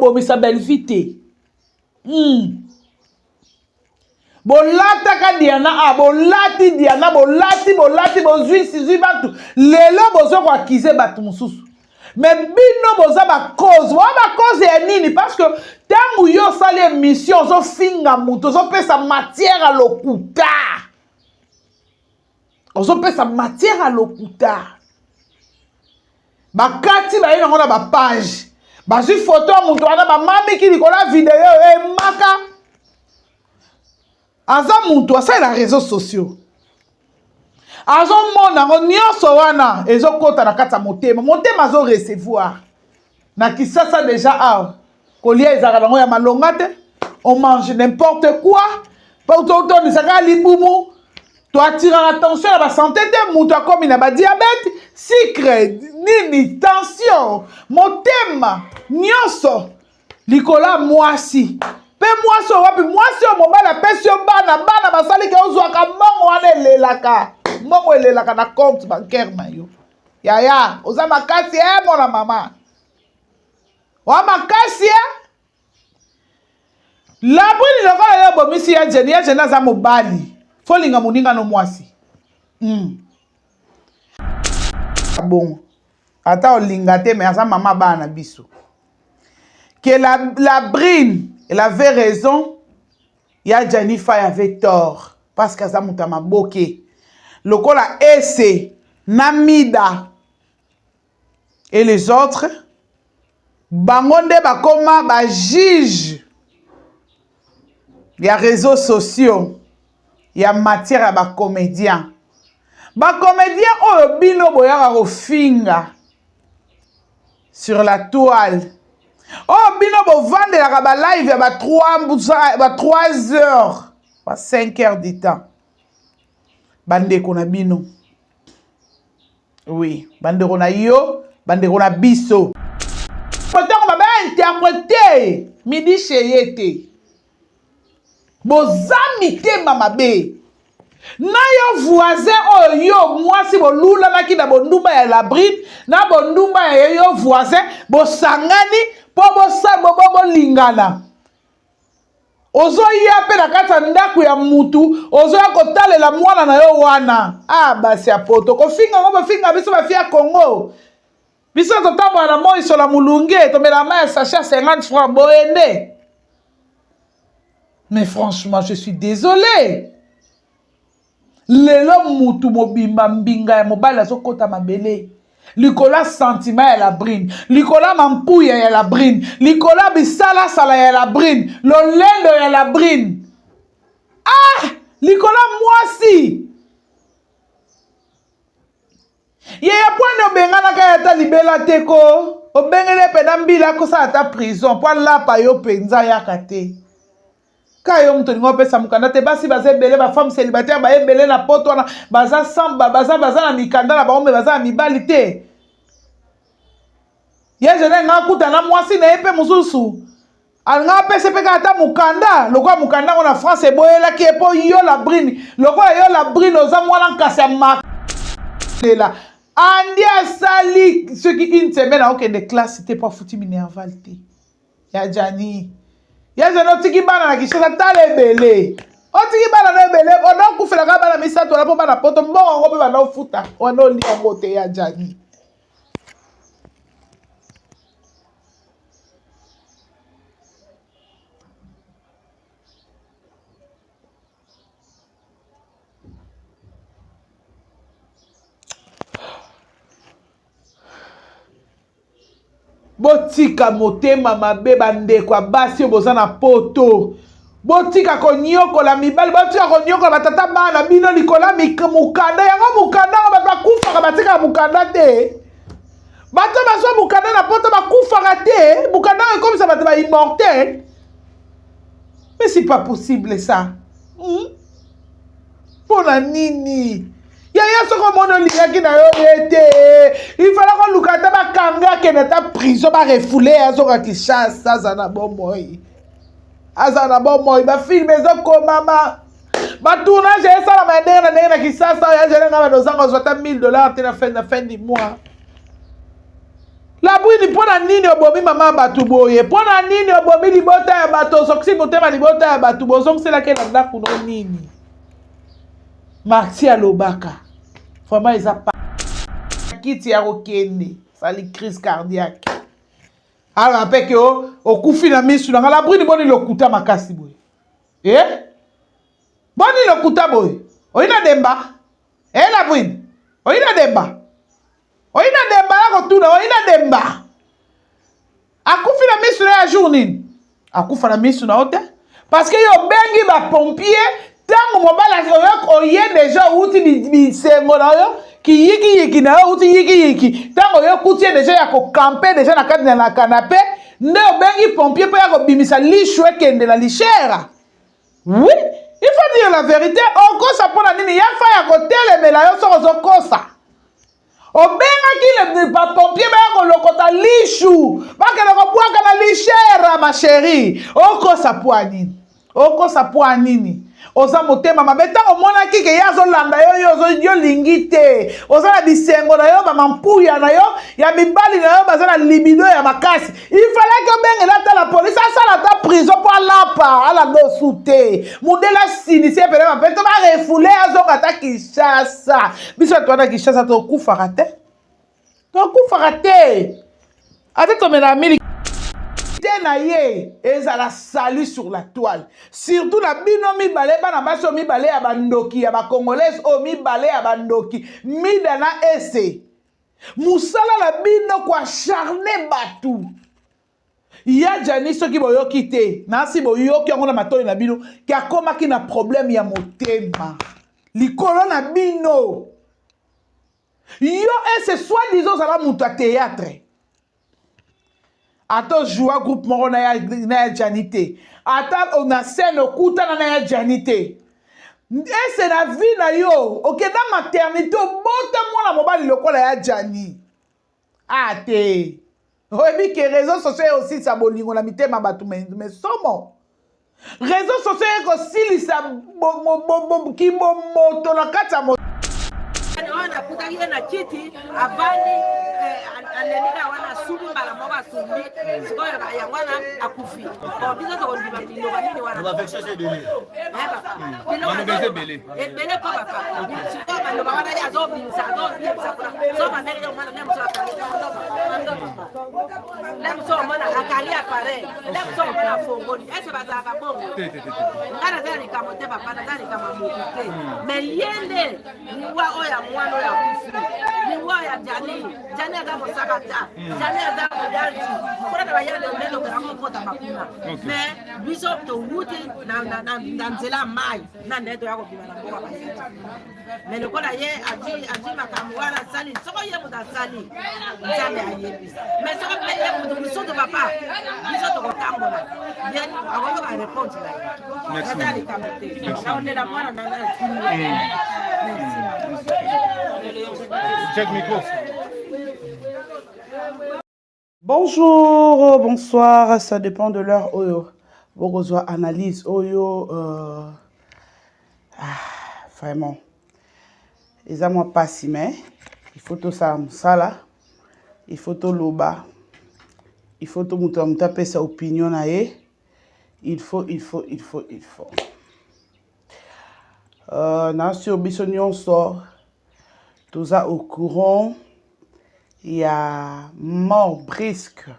Bokobomisa Bellevue te. Bolataka Diana, ah, bolati Diana, bolati, bolati, bozwi sizwi bato. Lelo bozo ko accuser bato mosusu. Mais bino boza ba cause. Boza ba cause ya nini? Parce que tango yo osali émission ozofinga moto, ozopesa matière ya lokuta. Ozopesa matière ya lokuta. Bakati baye nango na ba page. Bazwi photo ya moto wana bamamiki likolo ya video emaka. Aza moto asalela réseaux sociaux. Azomona yango nyonso wana ezokota na kati ya motema. Motema azo recevoir. Na Kisasa deja awa kolia ezalaka nango ya malonga te. On mange n'importe quoi. Po totondisaka libumu. To attiraka attention na ba santé te, moto akomi na ba diabète, sucre, nini, tension, motema, nyonso likolo ya mwasi. Pe mwasi oyo wapi? Mwasi oyo mobali apesi yo bana, bana basali ke ozwaka mbongo wana elelaka. Mbongo elelaka na compte bancaire na yo. Yaya, oza makasi eh mwana mama. Oza makasi eh? Labrine lokola yo obomisi ya Jenny, ya Jenny aza mobali. Folinga moninga no mwasi. Bongo. Ata olinga te mais aza mama bana na biso. Que la, Labrine, elle avait raison, ya Jenny Faye avait tort parce que aza moto ya maboke. Lokola Ese na Mida et les autres bango nde bakoma ba juge ya réseaux sociaux ya matière ya ba comédien. Ba comédien oyo bino boyaka kofinga sur la toile, oyo bino bovandelaka ba live ya ba 3, ba 3 heures, ba 5 heures du temps, bandeko na bino, oui, bandeko na yo, bandeko na biso, ntango babe interprete midi cheye te, boza mitema mabe. Na yo voisin oyo yo mwasi bolulanaki na bondumba ya Labrine, na bondumba ya yo voisin, bosangani po bolingana. Ozoya pe na kati ya ndako ya mutu, ozoya kotalela mwana na yo wana. Ah, basi ya poto, kofinga ngo bofinga biso bafi ya Congo. Biso totambola na moi sola mulunge, tomela mai ya sachet ya 50 francs, boye nde. Mais franchement, je suis désolé. Lelo mutu mobimba mbinga ya mobali azokota mabele. Likolo ya sentiment ya Labrine, likolo ya mampuya ya Labrine, likolo ya bisalasala ya Labrine, lolendo ya Labrine. Ah, likolo ya mwasi. Yaya pwani obenganaka ye ata libela te ko obengeli ye pena mbila akosala ata prison po alapa yo penza ayaka te ka yo moto olingi opesa mokanda te basi baza ebele ba femme célibataire ba ebele na poto wana baza sans baza baza na mikanda na bango me baza na mibali te ye jene nga akuta na mwasi na ye mpe mosusu Alinga apesa pe kaka ata mukanda lokola mukanda yango na France eboyelaki ye po yo Labrine lokola yo Labrine oza mwana nkasi ya malela Andy asali soki une semaine akokende classe te po afuti minerval te ya Djani ya Djani otiki bana na Kinshasa tala ebele otiki bana na ebele ona okufelaka bana misato wana po bana poto mbongo yango pe banda ofuta wana olia yango te ya Djani. Botika motema mabe bandeko ya basi oyo boza na poto. Botika konyokola mibali, botika konyokola batata bana bino likolo ya mokanda. Yango mokanda yango bato bakufaka batikaka mokanda te. Bato bazwa mokanda na poto bakufaka te. Mokanda yango ekomisa bato ba immortel. Mais c'est pas possible ça. Mpo na nini? Yaya soki omoni olingaki na yo ye te, il fallait koluka ata bakanga akende ata prison ba refoule ye azonga Kinshasa aza na bomoi. Aza na bomoi, ba film ezokomama. Ba tournage esalama ya ndenge na ndenge na Kinshasa oyo azali nga bando ozanga ozwa ata 1000 dollars te na fin na fin du mois. Labrune mpo na nini obomi mama ya bato boye? Mpo na nini obomi libota ya bato? Ozokisi motema libota ya bato, bozongiselaki na ndako no nini? Maxi alobaka vraiment eza pa kiti ya kokende sali crise cardiaque ala mpe ke okufi na misu na nga Labrune, boni lokuta makasi boye eh? Boni lokuta boye oyi na demba eh Labrune oyi na demba Oyi na demba ya kotuna oyi na demba akufi na misu na ya jour nini akufa na misu na yo te parce que yo obengi ba pompier ntango mobali oye deja outi bisengo na yo kiyikiyiki na yo outi yikiyiki ntango oye okuti ye deja ya kokampe deja na kati na kanape nde obengi pompier mpo ya kobimisa lishu ekende na lishere oui il faut dire la vérité okosa mpo na nini ya fa ya kotelemela yo soki ozokosa obengaki bapompier baya kolokota lishu bakende kobwaka na lishera ma chérie okosa pwa nini okosa pwa nini oza motema mabe ntango omonaki ke ye azolanda yo yo yo lingi te oza na bisengo na yo bamampuya na yo ya mibali na yo baza na libido ya makasi ifalaki obengela ata la polise asala ata prison mpo alapa alanda osu te mundele asinisi ye pene mabe to barefule azonga ata kinshasa biso bato wana kinshasa tokufaka te tokufaka te ata tomela miliki te na ye ezala salut sur la toile surtout na bino mibale bana basi oyo mibale ya bandoki ya bacongolaise oyo mibale ya bandoki mida na ese Musala na bino ko acharner batu. Ya Gianni soki boyoki te, nasi boyoki yango na matoyi na bino ke akomaki na problème ya motema. Likolo na bino. Yo ese soit disant ozala mutu ya théâtre. Ata ojoua groupe moko na ya, na ya Gianni te. Ata na scène okutana na ya Gianni te. Ese na vie na yo okenda maternité obota mwana mobali lokola ya Gianni. Ah te. Oyebi ke réseaux sociaux eosilisa bolingo na mitema bato me somo. Réseaux sociaux ekosilisa kibomoto na kati ya moto. Oyo nakutaki ye na kiti avandi eh, aleli kaka wana asumbi mbala moko asumbi sikoyo yango wana akufi bon biso tokondima liloba nini wana eh, ebele ko papa sikoyo maloba wana ye azobimisa azobimisa kuna so babenge ye omwana nde mosu akangi nde mosu omona akangi appareil nde mosu omona afongoli ese bazalaka bongo nga naza na likambo te papa naza na likambo ya motu te mais ye nde liwa oyo ya mwana oyo akufi liwa oyo ya jani jani aza mosaka ta jani aza moyanzi kuna na bayande nde tokela kokota bakuna mais biso towuti na nzela ya mai na nde toya kobima na mboka bayanzi me lokola ye azwi makambo wana asali soko ye moto asali nzambe ayebi me soko mpe ye moto mosusu papa biso tokotambola ye akoyoka reponse na ye aza likambo te naolela mwana na ngai Check micro. Bonjour, bonsoir, ça dépend de l'heure oyo bokozwa analyse oyo euh, ah, vraiment eza mwa pasi mais il faut tosala mosala il faut toloba il faut to moto ya moto apesa opinion na ye il faut il faut il faut il faut euh, na sur biso nyonso toza au courant ya mort brisque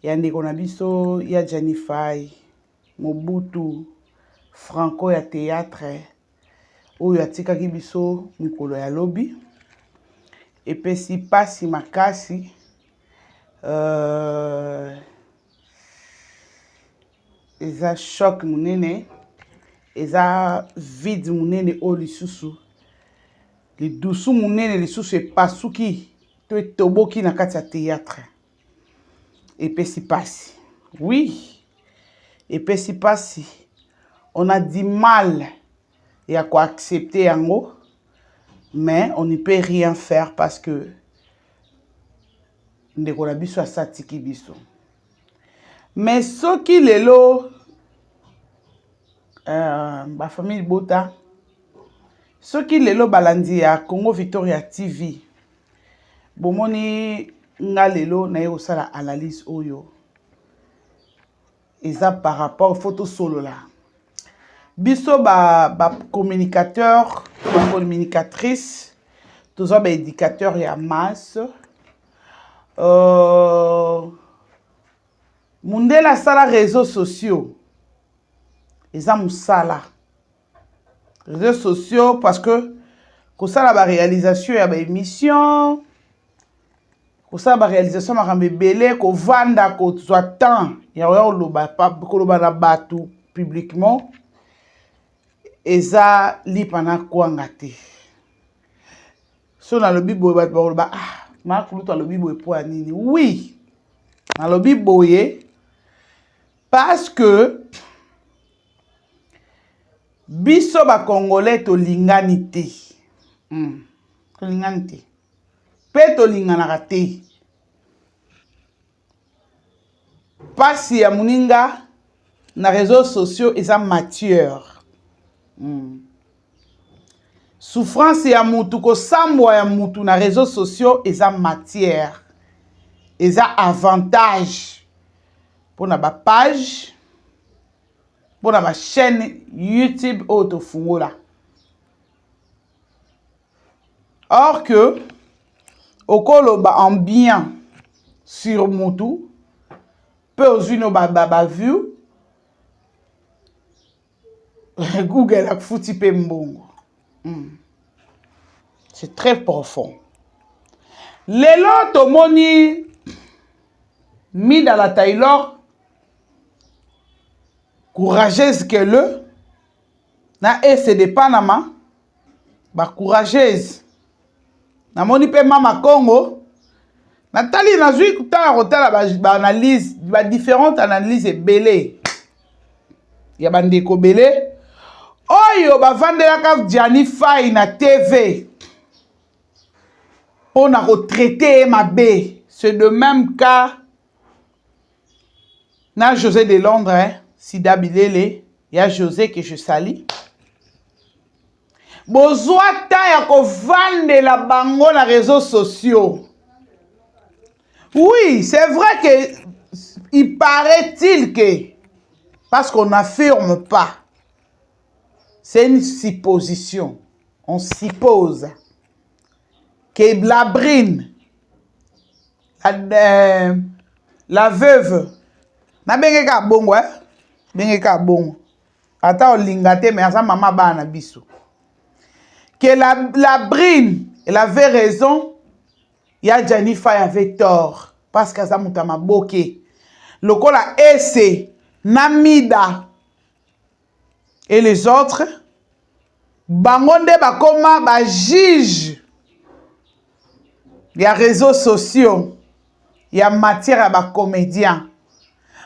ya ndeko na biso ya Gianni Fay Mobutu Franco ya théâtre oyo atikaki biso mokolo ya lobi epesi pasi makasi euh, eza choc monene eza vide monene oyo lisusu Lidusu munene lisusu epasuki to etoboki na kati ya theatre. Epesi pasi. Oui, epesi pasi. On a du mal ya ko accepter yango, mais on ne peut rien faire parce que ndeko na biso asi atiki biso. Mais soki lelo euh, ba famille libota Soki lelo balandi ya Congo Victoria TV bomoni nga lelo naye kosala analyse oyo eza par rapport faut tosolola biso ba, ba communicateur ba communicatrice toza ba éducateur ya masse euh, mundele asala réseaux sociaux eza mosala réseaux sociaux parce que kosala ba réalisation ya ba émission kosala ba réalisation makambo ebele kovanda kozwa temps ya koya koloba koloba na bato publiquement eza lipa na kwanga te so nalobi boye bato bakoloba ah makulutu alobi boye mpo ya nini oui nalobi boye parce que biso ba congolais tolingani te mm. tolingani te mpe tolinganaka te mpasi ya moninga na réseaux sociaux eza mature mm. souffrance ya mutu kosambwa ya mutu na réseaux sociaux eza matière eza avantage mpona bapage mpona bachaîne youtube oyo tofungola or que okoloba en bien sur mutu mpe ozwi no baview ba, ba google akufuti mpe mbongo mm. c'est très profond lelo tomoni mida la taylor courageuse que le na ese de panama ba courageuse namoni mpe mama congo natali nazwi ntango ya kotala baanalyse ba différente analyse ebele ya bandeko ebele oyo bavandelaka Gianni Fai na TV mpo na kotraite ye mabe c'est de même cas na José de Londres hein, Sida Bilele ya José que je salue bozwa temps ya kovandela bango na réseaux sociaux oui c'est vrai que il paraît-il que parce qu'on n'affirme pas c'est une supposition on suppose que la brine la, euh, la veuve nabenge kaka bongo eh? benge kaka bongo ata olinga te mais aza mama bana na biso que la, la brine elle avait raison ya Gianni Fay avait tort parce que aza moto ya maboke lokola ese na mida et les autres bango nde bakoma bajuge ya réseaux sociaux ya matière ya bacomédien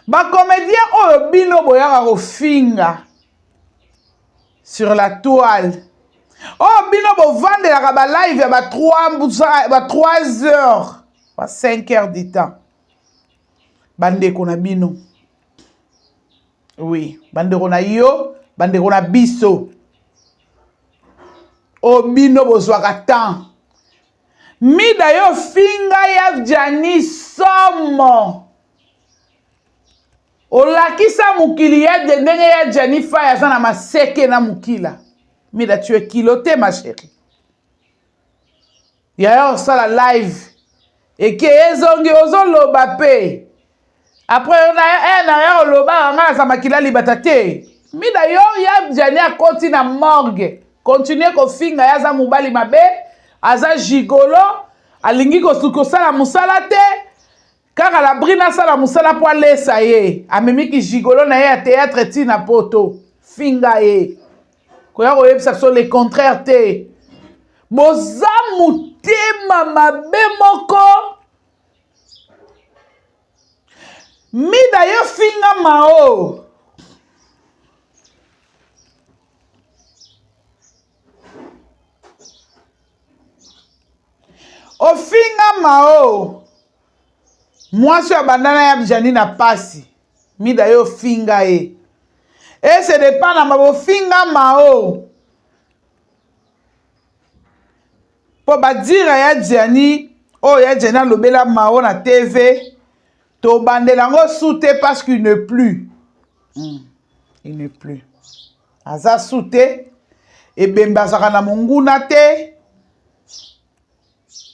bacomédien oyo bino boyaka kofinga sur la toile oyo bino bovandelaka balive ya ba 3, ba 3 heures ba 5 heures du temps bandeko na bino oui bandeko na yo bandeko na biso oyo bino bozwaka temps mida yo finga ya Gianni somo olakisa mokili ya ndenge ya Gianni Fay aza na maseke na mokila mida tu es culotté ma chérie yaya osala live eke ezongi ozoloba mpe après na ya oloba nga naza makila libata te mida yo ya Gianni akoti na morgue continue kofinga ye aza mobali mabe aza gigolo alingi kosala mosala te kaka la brine asala mosala mpo alesa ye amemiki gigolo na ye ya théâtre ntina poto finga ye koya koyebisa biso le contraire te boza motema mabe moko mida yo finga mao ofinga mao mwasi oyo abandana ya Gianni na pasi mida yo ofinga ye ese de panama bofinga mao mpo badira ya Gianni. Oyo ya Jenny alobela Mao na TV, tobandela yango su te parce qu'il n'est plus. Il n'est plus. Aza su te. Ebembe azalaka na monguna te.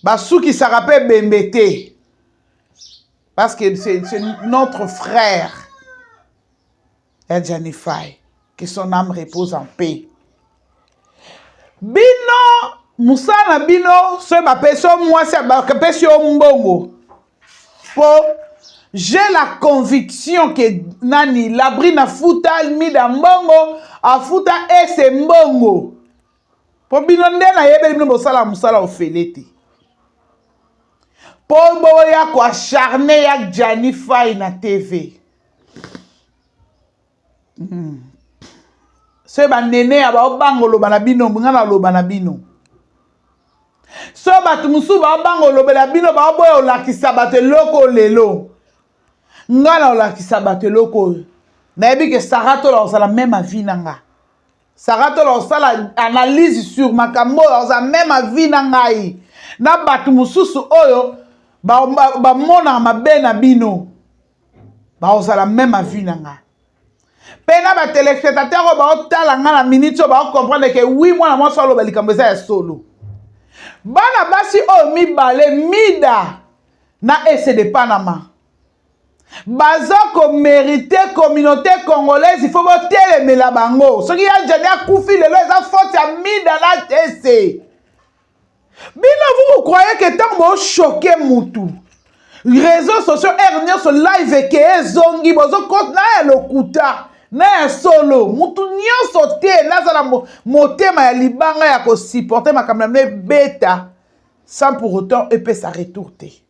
Basukisaka mpe ebembe te. Parce que c'est notre frère. Ya Gianni Faye. Que son âme repose en paix. Bino mosala na bino soki bapesi yo mwasi bapesi yo mbongo po j'ai la conviction que nani Labrine afuta Mida mbongo afuta Ese mbongo po bino nde nayebeli bino bosala mosala ofele te po boya ko acharner ya Gianni Faye na TV. Soki banene ya baobanga oloba na bino, nga naloba na bino. So bato mosusu baobanga olobela bino, baoboya olakisa bato eloko lelo. Nga na olakisa bato eloko oyo. Nayebi ke Sarah Tola ozala même avis na nga. Sarah Tola osala analyse sur makambo oyo ozala même avis na ngai. Na bato mosusu oyo bamonaka mabe na bino. Baozala même avis na nga. Pe na ba téléspectateurs oyo baotala nga na minute oyo baocomprendre ke oui mwana mwasi aloba likambo eza ya solo. Bana basi oyo mibale Mida na Ese de Panama baza komérite communauté congolaise, il faut botelemela bango. Soki ya Gianni akufi lelo eza faute ya Mida na Ese. Bino vous vous croyez que tant bo choquer mutu réseaux sociaux air nyonso live eke ezongi bozo compte na ya lokuta na ya solo mutu nyonso te naza na motema ya libanga ya kosupporter makambo na bino ebeta sans pour autant epesa retour te.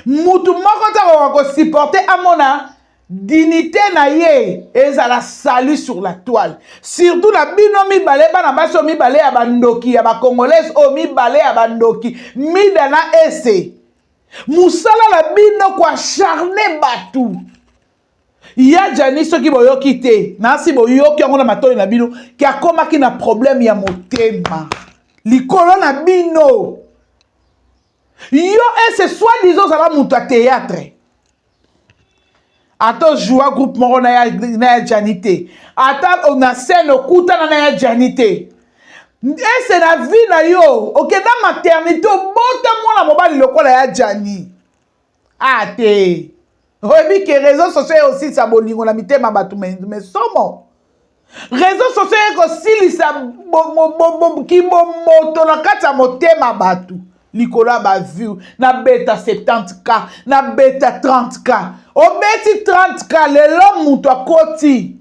Mutu moko te akoka kosupporter amona dignité na ye ezala salut sur la toile. Surtout na bino mibale bana basi oyo mibale ya bandoki ya ba congolaise oyo mibale ya bandoki Mida na Ese. Musala na bino ko acharner batu. Ya Gianni soki boyoki te, nasi boyoki yango na matoyi na bino ke akomaki na problème ya motema. Likolo na bino. Yo Ese soi-disant ozala moto ya théâtre. Ata ojoua groupe moko na ya, na ya Gianni te. Ata na scène okutana na ya Gianni te. Ese na vie na yo okenda maternité obota mwana mobali lokola ya Gianni. Ah te. Oyebi ke réseaux sociaux eosilisa bolingo na mitema bato mais somo. Réseaux sociaux ekosilisa kibomoto na kati ya motema bato. Likolo ya ba view, na beta 70K, na beta 30K. Obeti 30K lelo moto akoti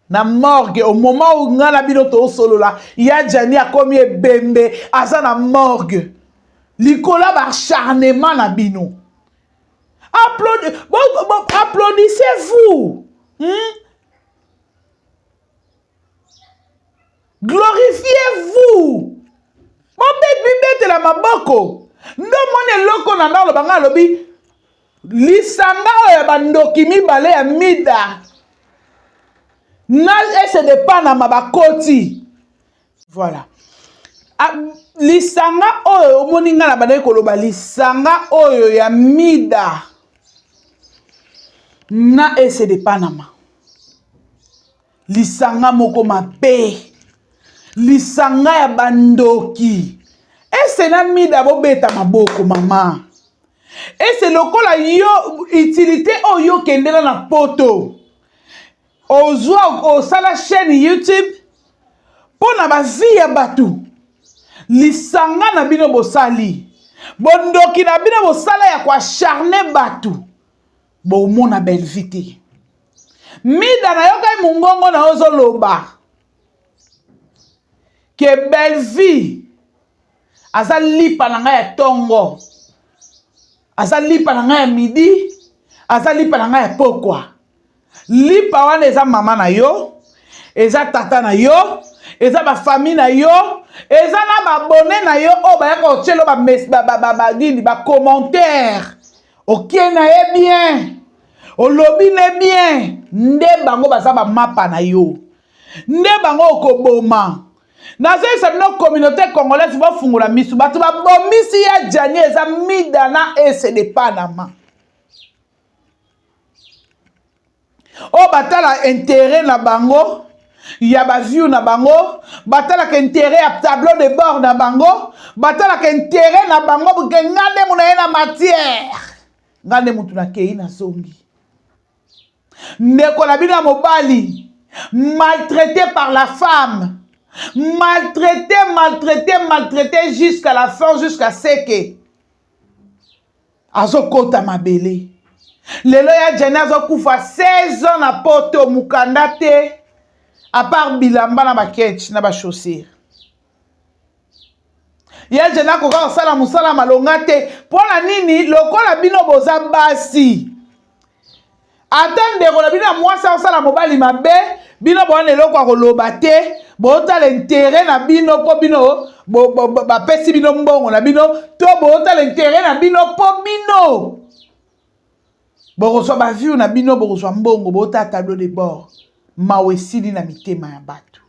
na morgue au moment où nga na bino tosolola ya Gianni akomi ebembe aza na morgue. Likolo ya ba acharnement na bino. Applaudissez-vous. Glorifiez-vous. Bobetela maboko. Ndo moni eloko na ndalo banga alobi lisanga oyo ya bandoki mibale ya Mida na Ese de Panama bakoti. Voilà. Lisanga oyo omoni nga na bandaki koloba lisanga oyo ya Mida na Ese de Panama. Lisanga moko mabe. Lisanga ya bandoki. Ese na Mida bobeta maboko mama. Ese lokola yo utilité oyo kendela na poto. Ozwa osala chaîne YouTube mpo na ba vie ya bato. Lisanga na bino bosali. Bondoki na bino bosala ya ko acharner bato. Bomona Bellevue te. Mida nayokai mungongo na ozoloba ke Bellevue aza lipa na ngai ya tongo, aza lipa na ngai ya midi, aza lipa na ngai ya pokwa. Lipa wana eza mama na yo, eza tata na yo, eza ba famille na yo, eza na ba abonné na yo oyo bayaka kotiela ba mes, ba, ba, ba, ba, nini, ba commentaire. Okie na ye bien, olobi ne bien, nde bango baza ba mapa na yo, nde bango okoboma. Nazoyebisa bino communauté congolaise bofungola misu, bato babomisi ya Gianni eza Mida na Ese de Panama. Oyo batala intérêt na bango ya ba view na bango, batalaka intérêt ya tableau de bord na bango, batalaka intérêt na bango ke nga nde muna ye na matière, nga nde mutu nakei nazongi. Ndeko na bino ya mobali maltraité par la femme, maltraité, maltraité, maltraité jusqu'à la fin, jusqu'à ce que azokota mabele. Lelo ya Gianni azokufa 16 ans na poto, mukanda te, à part bilamba na ba ketch na ba chaussures. Ya Gianni akoka kosala mosala malonga te. Mpo na nini? Lokola bino boza basi, ata ndeko na bino ya mwasi akosala mobali mabe, bino bowana eloko ya koloba te, botala intérêt na bino mpo bino bapesi bino mbongo na bino, to botala intérêt na bino mpo bino bokozwa ba view na bino, bokozwa mbongo, botala tableau de bord. Mawa esili na mitema ya bato,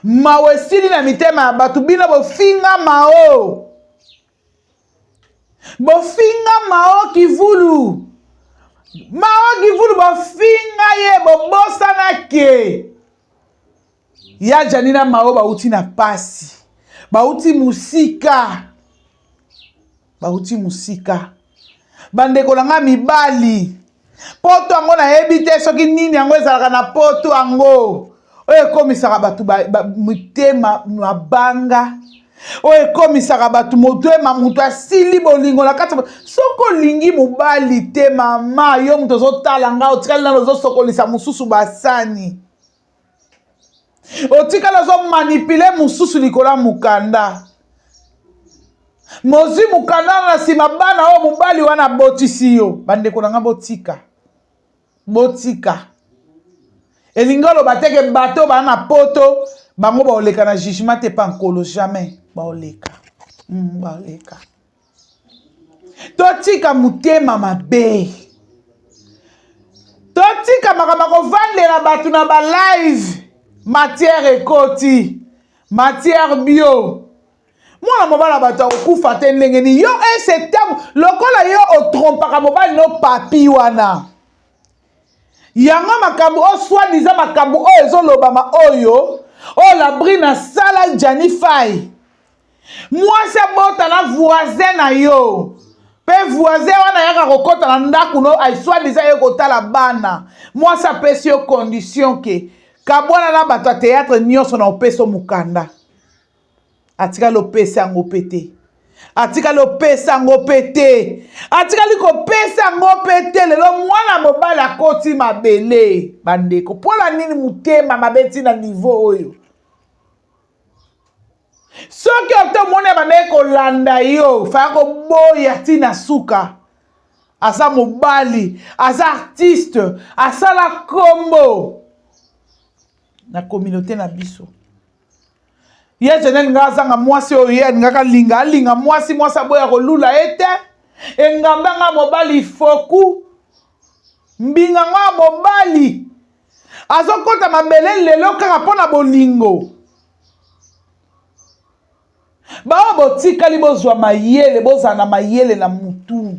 mawa esili na mitema ya bato. Bino bofinga mao, bofinga Mao Kivulu, Mao Kivulu bofinga ye, bobosana ke ya Gianni na Mao bauti na pasi, bauti musika, bauti musika. Bandeko na nga mibali, poto yango nayebi te soki nini yango ezalaka na poto yango oyo ekomisaka bato mitema mabanga, oyo ekomisaka bato motema, moto asili bolingo na kati. Soki olingi mobali te, mama, yo moto ozotala nga, otikali nano ozosokolisa mosusu basani, otikali ozomanipule mosusu likolo ya mokanda, mozwi mokanda na nsima bana oyo mobali wana abotisi yo. Bandeko na nga, botika, botika. Elingi oloba te ke bato baa na poto bango baoleka na jugement te pa nkolo, jamais baoleka. Baoleka. Totika motema mabe, totika makambo ya kovandela bato na balive. Matière ekoti, matière bio. Mwana mobali ya bato akokufa te ndenge nini? Yo ese ntango lokola yo otrompaka mobali no papi wana, yango makambo oyo soi-disant makambo oyo ezolobama, oyo oyo Labrine asala Gianni Fai, mwasi abota na voisin na yo, mpe voisin wana ayaka kokɔta na ndako no, soi-disant ye kotala bana. Mwasi apesi yo condition ke kabwana na bato ya théâtre nyonso na opesi yo mokanda. Atikali opesa yango mpe te, atikali opesa yango mpe te, atikali kopesa yango mpe te. Lelo mwana mobali akoti mabele. Bandeko, mpona nini motema mabe ntina niveau oyo? Soki ote omoni abandaki kolanda yo, faya koboya ntina suka. Aza mobali, aza artiste, asala kombo na communauté na biso. Ye jene alingaka azanga mwasi oyo ye alingaka alinga, alinga mwasi, mwasi aboya kolula ye te. Engamba nga mobali foku mbinga nga mobali azokɔta mabele lelo kaka mpo na bolingo. Baoyo botikali, bozwa mayele, bozala na mayele na mutu.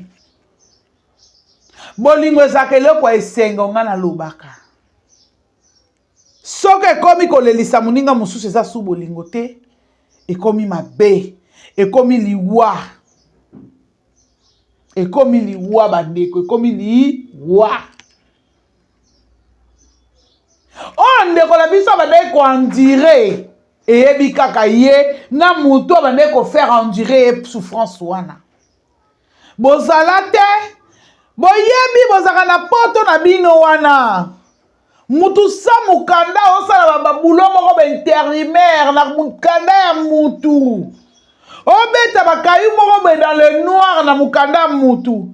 Bolingo ezalaka eloko ya esengo. Nga nalobaka, soki ekomi kolelisa moninga mosusu, eza su bolingo te, ekomi mabe, ekomi liwa, ekomi liwa. Bandeko, ekomi liwa. Oyo ndeko na biso abandaki koendurer, eyebi kaka ye na motu abandaki kofaire endurer ye souffrance wana. Bozala te, boyebi bozalaka na poto na bino wana, mutu sa mokanda, osala babulo moko baintérimaire na mokanda ya mutu, obeta bakayu moko boye dans le noir na mokanda ya mutu.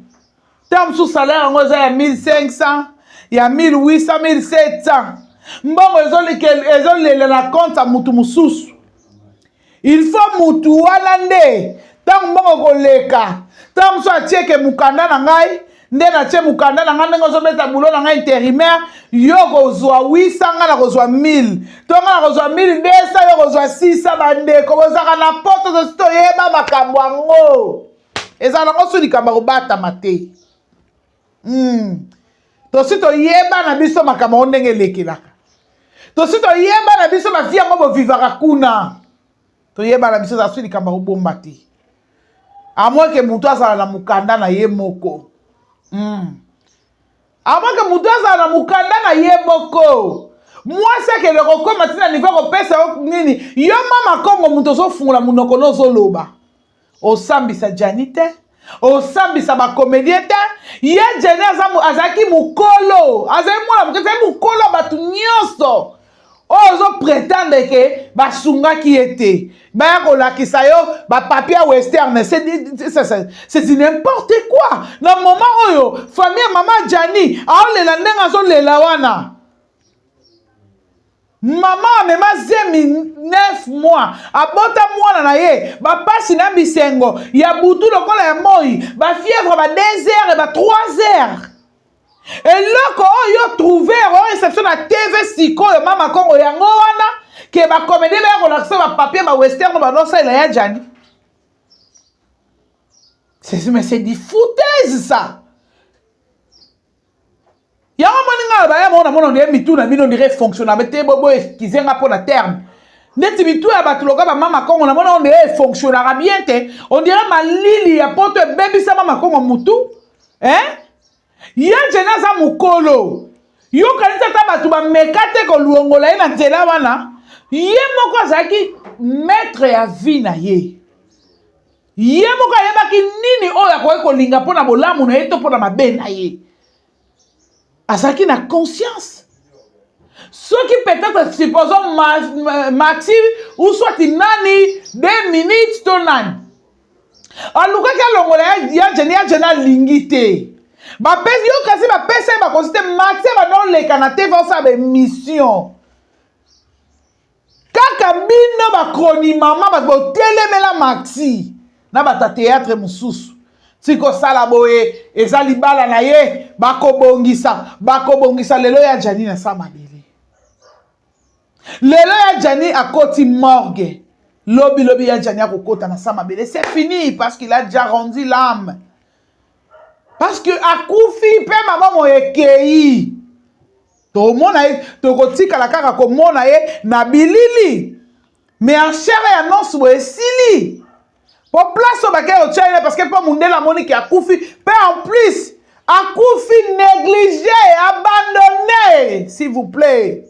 Ntango mosusu salaire yango eza ya 1500, ya 1800, 1700, mbongo ezolela na compte ya mutu mosusu. Il faut mutu wana nde ntango mbongo koleka, ntango mosusu atieke mokanda na ngai. Nde natie mokanda na ngai ndenge ozobeta bulo na ngai intérimaire, yo kozwa 800 ngai nakozwa 1000 to ngai nakozwa 1200 yo kozwa 600. Bandeko bozalaka na poto, tosi toyeba makambo yango, ezala nango so likambo ya kobatama te. Tosi toyeba na biso makambo yango ndenge elekelaka, tosi toyeba na biso bavie yango bovivaka kuna, toyeba na biso, ezala so likambo ya kobomba te, à moins que moto azala na mokanda na ye moko. À moins que moto azala na mokanda na ye moko. Mwasi akende kokóma ntina niveau kopesa yo nini? Yo mama Kongo, moto ozofungola monoko no ozoloba, osambisa Jani te, osambisa bacomédien te. Ye Jani azalaki mokolo, azali mwana moke, azali mokolo ya bato nyonso oyo ozoprétendre ke basungaki ye te. Baya kolakisa yo bapapier ya Western, c'est du n'importe quoi. Na moment oyo famille ya mama Jani aolela ndenge azolela wana, mama amema zemi 9 mois, abota mwana na ye, bapasi na bisengo ya butu lokola ya moi, bafièvre ba 2 heures, ba 3 heures. Eloko oyo trouver oyo exception na TV sikoyo, mama Kongo, yango wana ke bacomédien baya kolakisa bapapier bawestern banosalela ya Jani, mais c'est du foutaise, ça. Yango moni ngai baya mona mona ondire mitu na bino ondire fonctionnable te. Bobo excuse nga mpo na terme, neti mitu ya bato loka bamama Kongo, namona ondire efonctionnaka bien te, ondire malili ya poto ebebisa mama Kongo mutu, hein? Ye Jene aza mokolo, yokanisi ata bato bameka te kolongola ye na nzela wana. Ye moko azalaki maître ya vie na ye, ye moko ayebaki nini oyo akoki kolinga mpo na bolamu na ye to mpo na mabe na ye. Azalaki na conscience. Soki peut-être, supposons, Maxi ou soit nani, 2 minutes to nani alukaki alongola ya Jene, ya Jene alingi te. Bapesi yo kasi, bapesa ye bakosi te. Maxi banda oleka na te, osala baémission kaka bino bakroni mama, bato botelemela Maxi na bato ya théâtre mosusu. Ti kosala boye eza libala na ye, bakobongisa, bakobongisa. Lelo ya Jani na sa mabele, lelo ya Jani akoti morgue, lobi lobi ya Jani akokota na sa mabele. C'est fini, parce qu'il a déjà rendu l'âme, parce que akufi mpe mabongo ekei. Tomona ye, tokotikala kaka komona ye na bilili, mais en chair et en os boye esili. Po place oyo bakei kotia ye, parce que mpo mundele amoniki akufi, mpe en plus akufi négligé, abandonné, s'il vous plaît,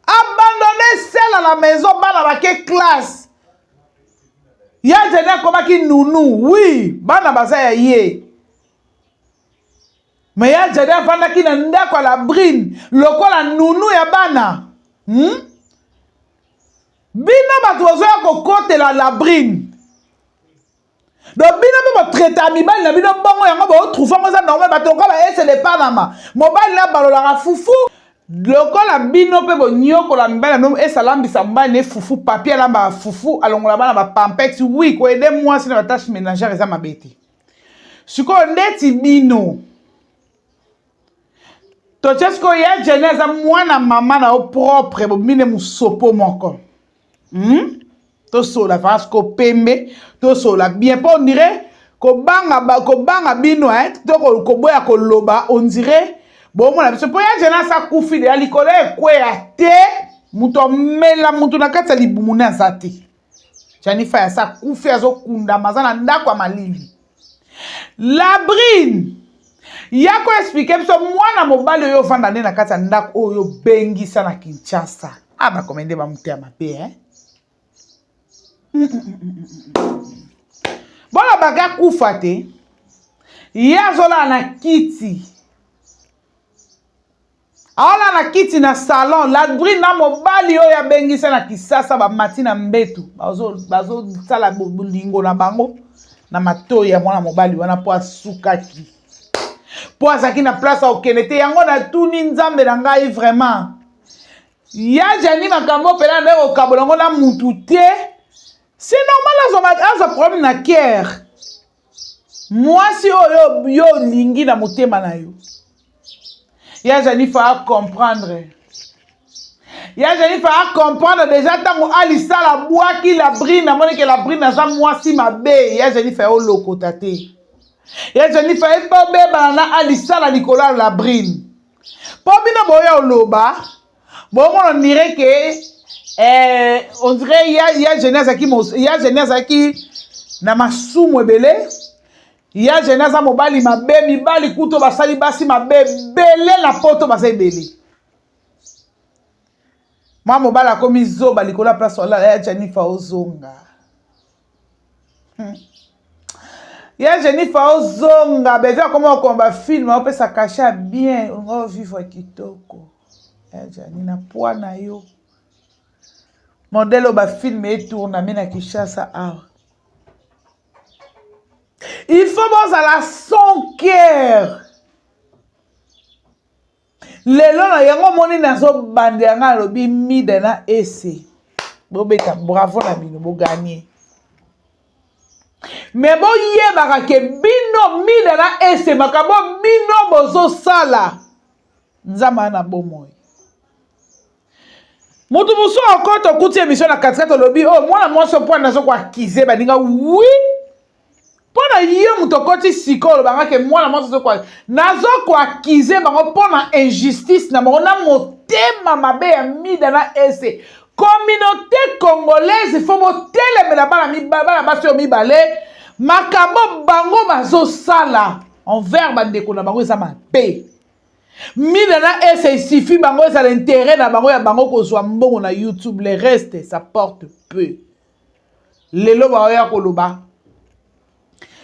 abandonné seul à la maison. Bana bake classe, ya Jene akomaki nunu. Oui, bana baza ya ye, mais ya Jane avandaki na ndako ya Labrine lokola nunu ya bana, Bino bato bozoya kokotela Labrine, donc bino mpe botraita ya mibali na bino bongo, yango bootrouve yango eza normal. Bato lokola baese de Panama, mobali na balolaka fufu lokola bino mpe bonyokola mibali na bino. Ese alambisa mobali na fufu, papier alambaka fufu, alongola bana bapampex. Oui, koaider mwasi na batâche ménagère eza mabe te. Sikoyo ndeti bino totie sikoyo ya Jene aza mwana mama na yo propre, bobimi mosopo moko, Tosola vase ko pembe, tosola bien, mpo on dirait kobanga, kobanga bino, eh? To koboya koloba, on dirait bomona biso. Mpo ya Jene asa kufi deya, likolo ekweya te, moto amela moto na kati ya libumu ne aza te. Jani Fai asa kufi, azokundama, aza na ndako ya malili. Labrine, ya koexpliquer biso mwana mobali oyo ovanda nde na kati ya ndako oyo obengisa na Kinshasa. A bakome nde bamoto ya mabe, eh? Bolobaka akufa te, ye azolala na kiti, aola na kiti na salon. Labrine na mobali oyo abengisa na Kisasa bamati na mbetu, bazosala bolingo na bango na matoi ya mwana mobali wana, mpo asukaki, mpo azalaki na place akokende te. Yango natuni Nzambe na ngai vraiment, ya Jani, makambo mpena nde kokabola yango na mutu te. C'est normal azwa problème na cœur. Mwasi oyo yo olingi na motema na yo. Ya Janifa a comprendre. Ya Janifa a comprendre déjà ntango alisala abwaki Labrine, amoni ke Labrine aza mwasi mabe. Ya Janifa ya olokota te. Ya Janifa ye mpe obebana na alisala likolo ya Labrine. Mpo bino boya oloba bomona on dirait que eh, on dirait ya, ya Jenny azalaki ya Jenny azalaki na masumu ebele ya Jenny aza mobali mabe mibali kutu basali basi mabe ebele na poto baza ebele mwa mobali akomi zoba likolo ya place olala ya Jennifer ozonga Ya Jennifer ozonga beve akoma kokoma ba film opesa cachet ya bien olinga ovivre kitoko ya Jani na poids na yo modèle oyo ba film etourname na Kinshasa awa il faut bozala sans cœur Lelo na yango omoni nazo bandela nga alobi mida na ese bobeta bravo na bino bo gagner me boyebaka ke bino mida na ese makambo bino bozosala nzambe na bomoi moto mosusu akota okuti emission na katikati olobi oyo oh, mwana mwasi mpo nazo koakize baninga wi mpo na yo moto okoti sikoyo olobanga ke mwana mwasi nazo koakize bango mpo na injustice na bango na motema mabe ya mida na ese communauté congolaise fo botelemela bana basi oyo mibale makambo bango bazosala envers bandeko na bango eza mabe Mida na Ese il suffit bango ezala intérêt na bango ya bango kozwa mbongo na YouTube le reste ça porte peu. Lelo baoya koloba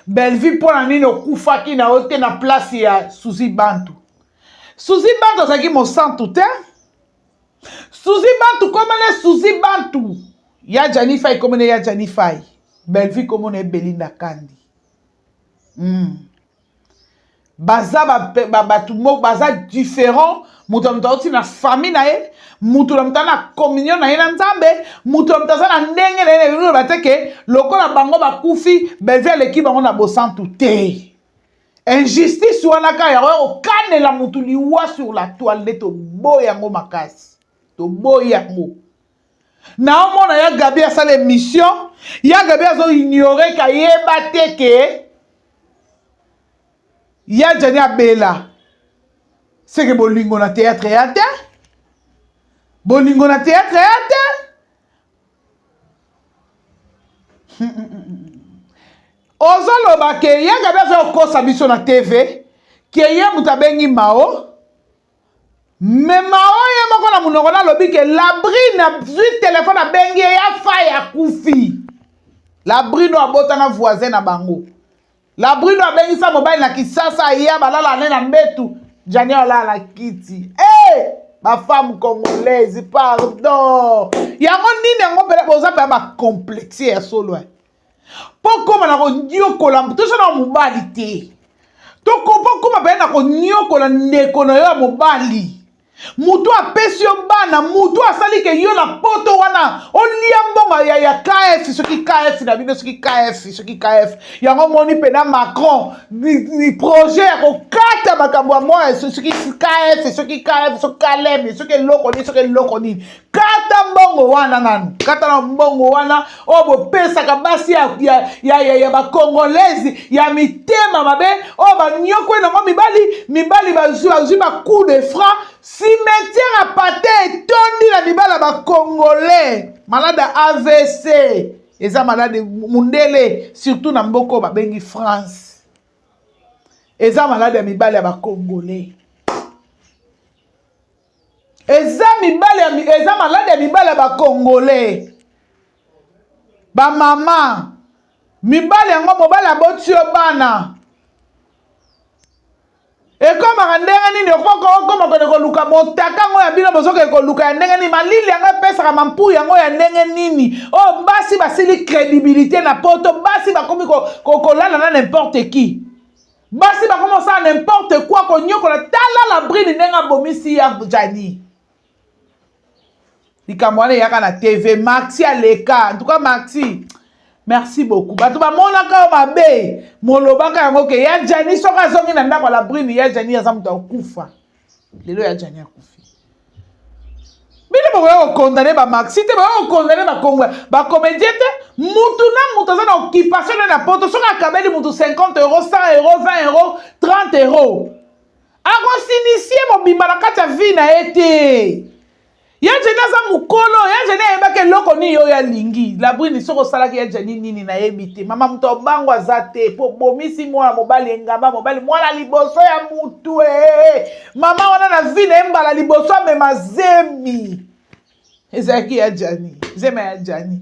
Bellevue mpo na nini okufaki na yo te na place ya Suzy Bantu. Suzy Bantu azalaki mosantu te. Suzy Bantu komona Suzy Bantu ya Gianni Fay komona ya Gianni Fay. Bellevue komona Belinda Kandi. Mm. Baza ba, ba, bato moko baza différent moto ya moto auti na famille na ye moto na moto aza na communion na ye na nzambe moto na moto aza na ndenge na ye na eloba te ke lokola bango bakufi belvi aleki bango na bosantu te injustice wana kaka yango ya kokanela moto liwa sur la toile nde toboyi yango makasi toboyi yango naomona ya gabi asala émission ya gabi azo ignore kayeba te ke ya jani abela seke bolingo na théâtre ya te bolingo na théâtre ya te ozoloba ke ya gabi azokosa biso na tv ke ye moto abengi mao Me Mao ye moko na munoko na alobi ke Labrine azwi telefone abengi ye ya fai akufi. Labrine oyo abota na voisin na bango. Labrine oyo abengisa mobali na Kisasa aya balala ne na mbetu. Jani alala na kiti. Hey! Eh, ba femme congolaise pardon. Yango nini yango pela boza pela ba complexe ya solo. Eh. Mpo koma na konyokola toza na mobali te mpo koma mpenza na konyokola ndeko na yo ya mobali moto apesi yo bana moto asali ke yo na poto wana olia mbongo ya, ya kf soki kf na bino soki kf soki kf yango omoni mpena macron ni projet ya kokata makambo ya moya soki kf soki kf soki kaleme soki eloko nini soki eloko nini kata mbongo wana nanu kata na mbongo wana oyo bopesaka basi ya, ya, ya, ya, ya bacongolaise ya mitema mabe oyo banyokwe nango mibali mibali bazwi bazwi bacoup de franc cimetière ya pate etondi na mibali ya bacongolais malade ya avc eza malade mundele surtout na mboka oyo babengi france eza malade ya mibali ya bacongolais Eza mibali ya eza malade ya mibali ya ba congolais. Ba mama mibali yango mobali aboti yo bana ekomaka ndenge nini okoma kende koluka motaka yango ya bino bozokende koluka ya ndenge nini malili yango epesaka mampu yango ya ndenge nini oyo oh, basi basili crédibilité na poto basi bakomi kolala na n'importe qui Basi bakomi kosala n'importe quoi konyokola tala la brine ndenge abomisi ya Jani likambo wana eyaka na TV Maxi aleka en tout cas Maxi Merci beaucoup. Bato bamonaka yo mabe, molobaka yango ke ya Gianni soki azongi na ndako ya la brune, ya Gianni aza moto akufa. Lelo ya Gianni akufi. Bino bokoya kokondane ba maxi te, bokoya kokondane ba kongo, ba comédien te. Mutu na mutu aza na occupation na poto, soki akabeli mutu 50 euros, 100 euros, 20 euros, 30 euros. Akosinisie mobimba na kati ya vie na ye te. Ya Jenny aza mukolo, ya Jenny ayebaki eloko nini oyo alingi. Labrine soki osalaki ya Jenny nini nayebi te. Mama moto obango aza te po bomisi mwana mobali engamba mobali mwana liboso ya mutu ee. Mama wana na vie na ye mbala liboso amema zemi. Ezalaki ya Jenny, zemi ya Jenny.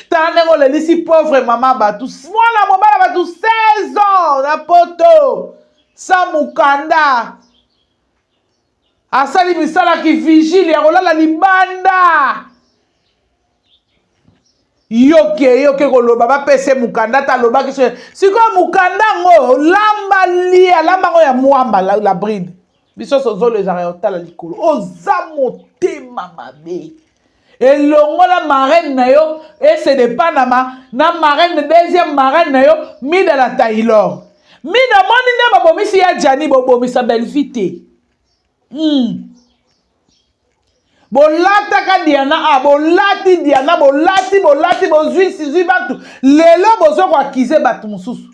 Tala ndenge olelisi pauvre mama bato mwana mobali bato 16 ans na poto sa mukanda. Asali misala ki vigile ya kolala libanda. Yoke yoke koloba bapese mukanda ata alobaki so sikoyo mukanda yango lamba lia lamba yango ya mwamba la, la bride biso sozolo ezalaka ya kotala likolo oza motema mabe elongo na marraine na yo ese de panama na marraine deuxième marraine na yo mida na taylor mida moni nde babomisi ya jani bobomisa bellevie te mm. bolataka diana a ah, bolati diana bolati bolati bozwi sizwi bato lelo bozo koakize bato mosusu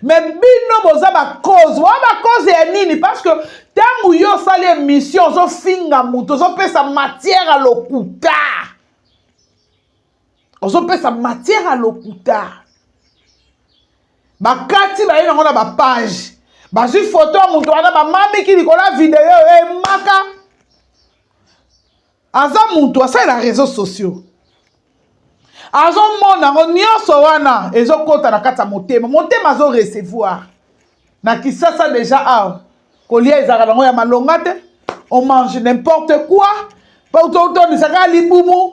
me bino boza bacause boza bacause ya nini parce que ntango yo osali émission ozofinga moto ozopesa matière ya lokuta ozopesa matière ya lokuta bakati baye nango na bapage bazwi foto ya moto wana bamamiki likolo ya video emaka aza mutu asalela réseaux sociaux azomona yango nyonso wana ezokota na kati ya motema motema azo recevoir na kisasa deja awa kolia ezalaka nango ya malonga te on mange n'importe quoi mpo totondisaka libumu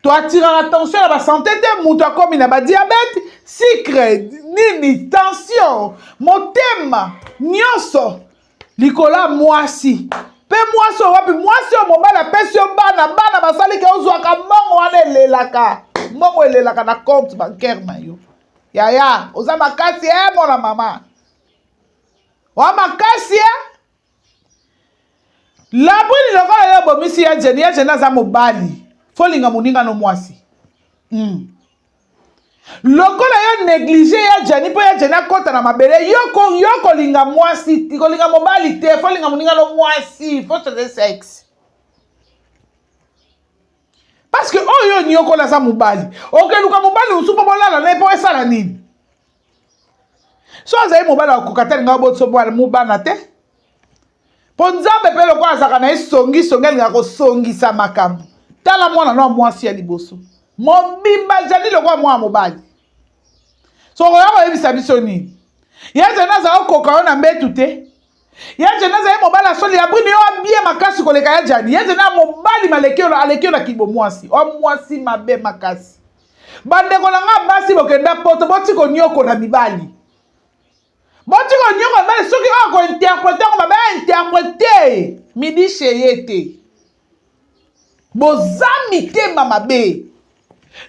toatiraka attention na basante te moto akomi na badiabete sucre nini tension motema nyonso likolo ya mwasi mpe mwasi oyo wapi mwasi oyo mobali apesi yo bana bana basali ke ozwaka mbongo wana elelaka mbongo elelaka na compte bancaire na yo yaya oza makasi e eh, mwana mama oa makasi e eh? labwini lokola yo obomisi ya jeni ya jeni aza mobali folinga moninga no mwasi mm. Lokola yo neglige ya Gianni mpo ya Gianni akota na mabele yo ko yo kolinga mwasi kolinga mobali te fo linga moninga no mwasi fo changer sexe parce que oyo yo niokola aza mobali okeluka mobali mosusu mpo bolala na ye mpo esala nini so azali mobali akoka te alinga obotiso mobana te mpo nzambe mpe lokola azalaka na ye songisongi alingaka kosongisa makambo tala mwana no ya mwasi ya liboso mobimba azali lokola mwana mobali so okoya koyebisa biso nini ye azali azala kokoka yo na mbetu te ye azali azali mobali asoli ya brine yo abie makasi koleka ya jani ye azali na mobali maleki yo aleki yo na kibo mwasi o mwasi mabe makasi bandeko na nga basi bokenda poto boti konyokola mibali Boti konyokola mibali soki oyo akointerprete yango mabe ainterprete midishe ye te. Boza mitema mabe.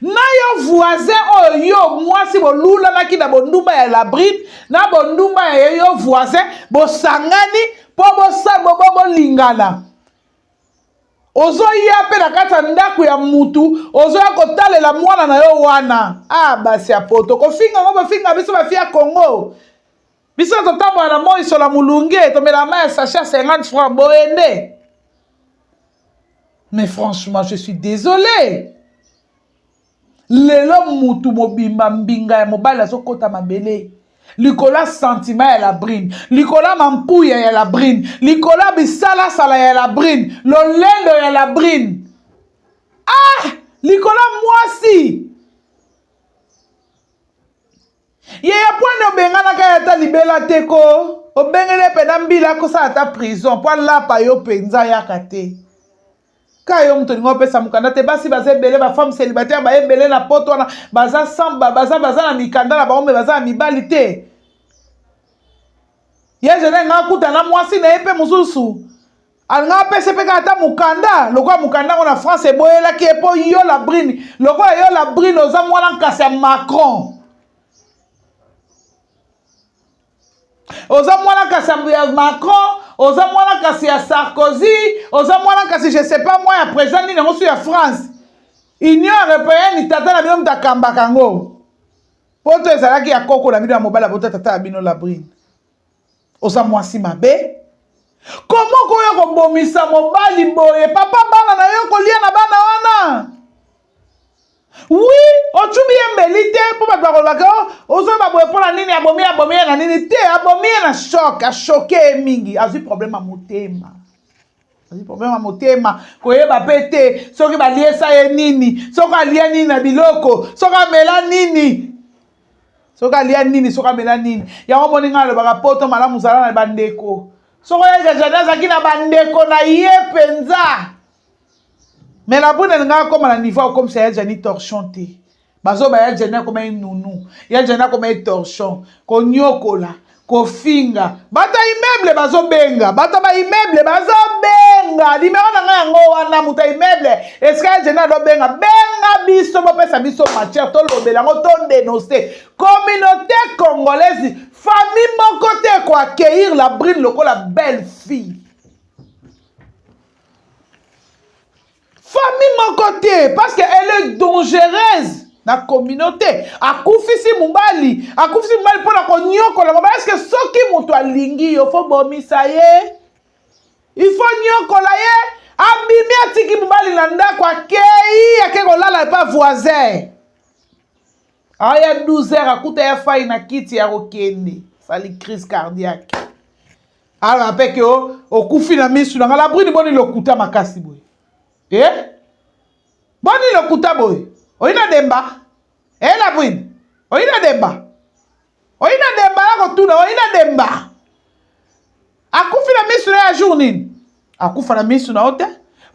Na yo voisin oyo yo mwasi bolulanaki na bondumba ya labrine na bondumba ya yo voisin bosangani mpo bolingana ozoya mpe na kati ya ndako ya mutu ozoya kotalela mwana na yo wana ah basi ya poto kofinga ngo bofinga biso bafi ya congo biso totambola na moi sola molunge tomela mai ya sachet ya 50 francs boye nde mais franchement je suis désolé Lelo mutu mobimba mbinga ya mobali azokota mabele likolo ya sentiment ya labrine likolo ya mampuya ya labrine likolo ya bisalasala ya labrine lolendo ya labrine ah likolo ya mwasi Yaya pwani obenganaka ye ata libela te ko obengeli ye pena mbila akosala ata prison po alapa yo penza ayaka te ka yo moto olingi opesa mokanda te basi baza ebele ba femme célibataire ba ebele na poto wana baza sans baza baza na mikanda na bango me baza na mibali te ye jene nga akuta na mwasi na ye mpe mosusu. Alinga apesa mpe kaka ata mokanda lokola mokanda yango na France eboyelaki ye mpo yo la brine lokola yo la brine oza mwana nkasi ya Macron oza mwana kasi ya Macron oza mwana kasi ya Sarkozy oza mwana kasi je sais pas moi ya président nini yango su ya France Union européenne tata na bino moto akambaka yango poto ezalaki ya koko na bino ya mobali abota tata ya bino la brine oza mwasi mabe koma okoya kobomisa mobali boye papa bana na yo kolia na bana wana wi ocubi ye mbeli te mpo bato bakolobaka oh, ozoloba boye mpo na nini abomi abomi ye na nini te abomi ye na choc ashoke ye mingi azwi problème ya motema azwi problème ya motema koyeba mpe te soki baliesa ye nini soki alia nini na biloko soki amela nini soki alia nini soki amela nini yango omoni ngai alobaka poto malamu zala na bandeko soki oyaka jardin azalaki na bandeko na ye mpenza mais la brune alingaka akoma na niveau akomisa ya jani torchon te bazoba ya jani akoma ye nunu ya jani akoma ye torchon konyokola kofinga bato ya immeuble bazobenga bato ya baimmeuble bazobenga nimero na ngai yango wana moto ya immeuble esika ya jani azobenga benga biso bopesa biso matière tolobela yango todenonce communauté congolaise famille moko te ekoaccueillir la brune lokola belle fille Famille moko te parce que elle est dangereuse na communauté akufisi mobali akufisi mobali mpo na konyokola mobali eske soki moto alingi yo fo bomisa ye il faut nyokola ye abimi atiki mobali na ndako akei ake kolala epa voisin aya 12 heures akuta ya fai na kiti ya kokende sali crise cardiaque Ala pe ke okufi na misu na nga la brune boni lokuta makasi boye. Eh? Boni lokuta boye. Oyina demba? Eh la brune? Oyina demba? Oyina demba ya kotuna oyina demba? Akufi na misu na ya jour nini? Akufa na misu na yo te?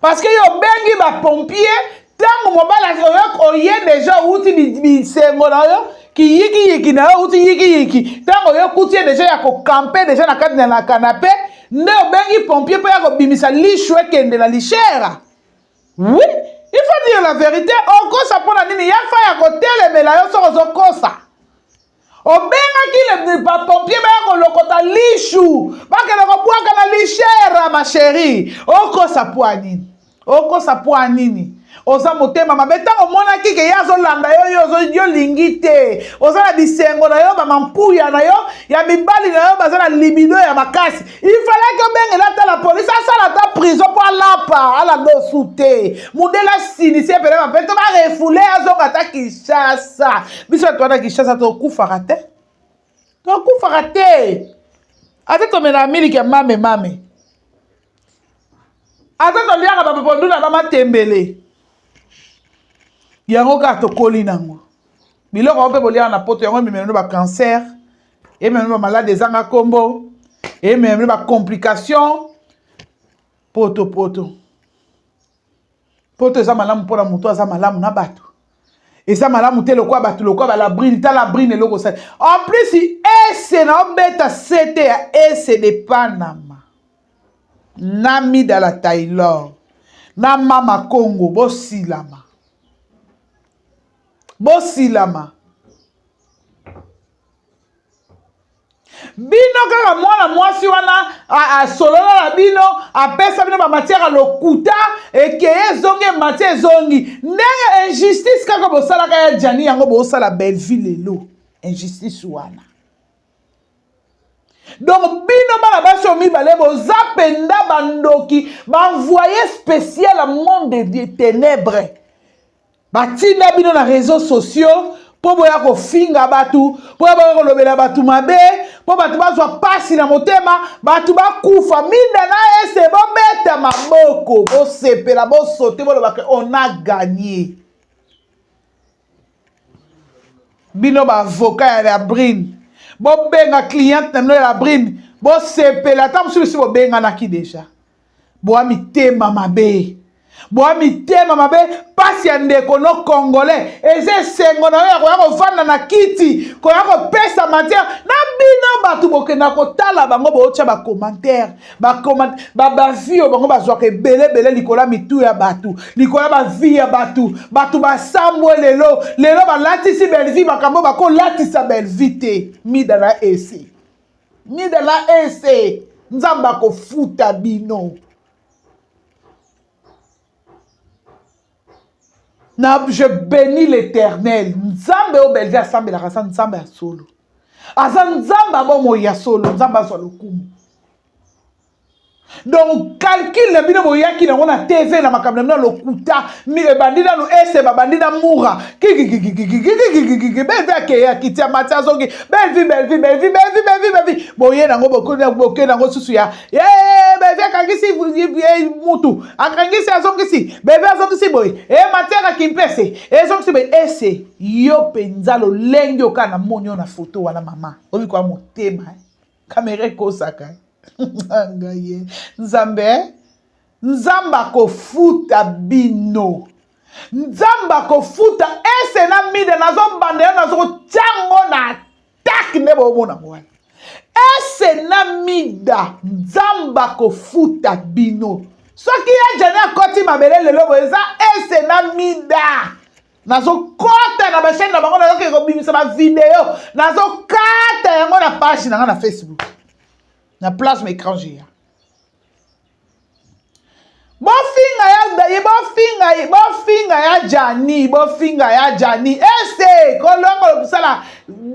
Parce que yo obengi ba pompier ntango mobali oye deja outi bisengo na yo kiyikiyiki na yo outi yikiyiki ntango oye okuti ye deja ya kokampe deja na kati na kanape nde obengi pompier mpo ya kobimisa lishu ekende na lishera oui il faut dire la vérité okosa mpo na nini ya fa ya kotelemela yo soki ozokosa Obengaki le ba pompier baya kolokota lishu bakende kobwaka na lishera ma cherie okosa pua nini okosa pua nini oza motema mabe ntango omonaki ke ye azolanda yo yo yo lingi te oza na bisengo na yo bamampuya na yo ya mibali na yo baza na libido ya makasi ifalaki obengela ata la polise asala ata prison mpo alapa alanda osu te mundele asilisi ye pene mabe to barefoule azonga ata kinshasa biso bato wana kinshasa tokufaka te tokufaka te ata tomelaka miliki ya mame mame ata toliaka bapapondu na bamatembele yango kaka tokoli nango biloko yango mpe boliaka na poto yango ememela no bacancer ememela no bamalade ezanga nkombo ememela no bacomplication poto poto poto eza malamu mpona moto aza malamu na bato eza malamu te lokola bato lokola balabrine tala brine eloko osali en plus ese na obeta sete ya ese de panama na mida la taylor na mama congo bosilama bosilama bino kaka mwana mwasi wana asolola na bino apesa bino bamatière ya lokuta ekeye ezongi emati ezongi ndenge injustice kaka bosalaka ya jani yango bosala bellevue lelo injustice wana donc bino bana basi oyo mibale boza mpenza bandoki baenvoye spécial ya monde de ténèbres Batinda bino na reseaux sociaux mpo boya kofinga bato, mpo boya kolobela bato mabe, mpo bato bazwa pasi na motema, bato bakufa. Minda na ese bobeta maboko, bosepela, bosote, boloba ke on a gagné. Bino ba avocat ya la brine, bobenga cliente na bino ya la brine, bosepela ata mosusu besi bobenganaki deja. Boa mitema mabe. Boa mitema mabe, pasi ya ndeko no congolais eza esengo na yo ya koya kovanda na kiti, koya kopesa matière na bino bato bokenda kotala bango, bootya ba commentaire, ba comment, ba ba vie oyo bango bazwaka ebele ebele likolo ya mitu ya bato, likolo ya ba vie ya bato. Bato basambwe lelo, lelo balatisi Bellevue makambo bakolatisa Bellevue te. Mida na ese, mida na ese, Nzambe akofuta bino. Na je bénis l'Éternel. Nzambe oyo Bellevue asambelaka aza Nzambe ya solo. Aza Nzambe ya bomoi ya solo. Nzambe azwa lokumu. Donc calcul na bino boyaki nango na TV na makambo na bino ya lokuta, ebandi nanu ese babandi na mura kikikikikikikikikiki Bellevue akei akiti amati azongi Bellevue Bellevue Bellevue Bellevue Bellevue Bellevue boye nango boke nango susu ya ye Bellevue akangisi mutu akangisi azongisi Bellevue azongisi boye e matière ya kimpese ezongisi boye ese yo mpenza lolenge oka na moni yo na foto wana mama obi kwa motema kamera ekosaka ngai ye nzambe nzambe akofuta bino nzambe akofuta ese na mida nazobanda yo nazokotia ngo na tak nde bomona yango wana ese na mida nzambe akofuta bino soki ya jani akoti mabele lelo boye eza ese na mida nazokota na bachaine na bango nazokende kobimisa bavideo nazokata yango na page na ngai na facebook na plasme écran géant Bofinga ya ye bofinga ye bofinga ya Gianni bofinga ya Gianni ese kolongo kosala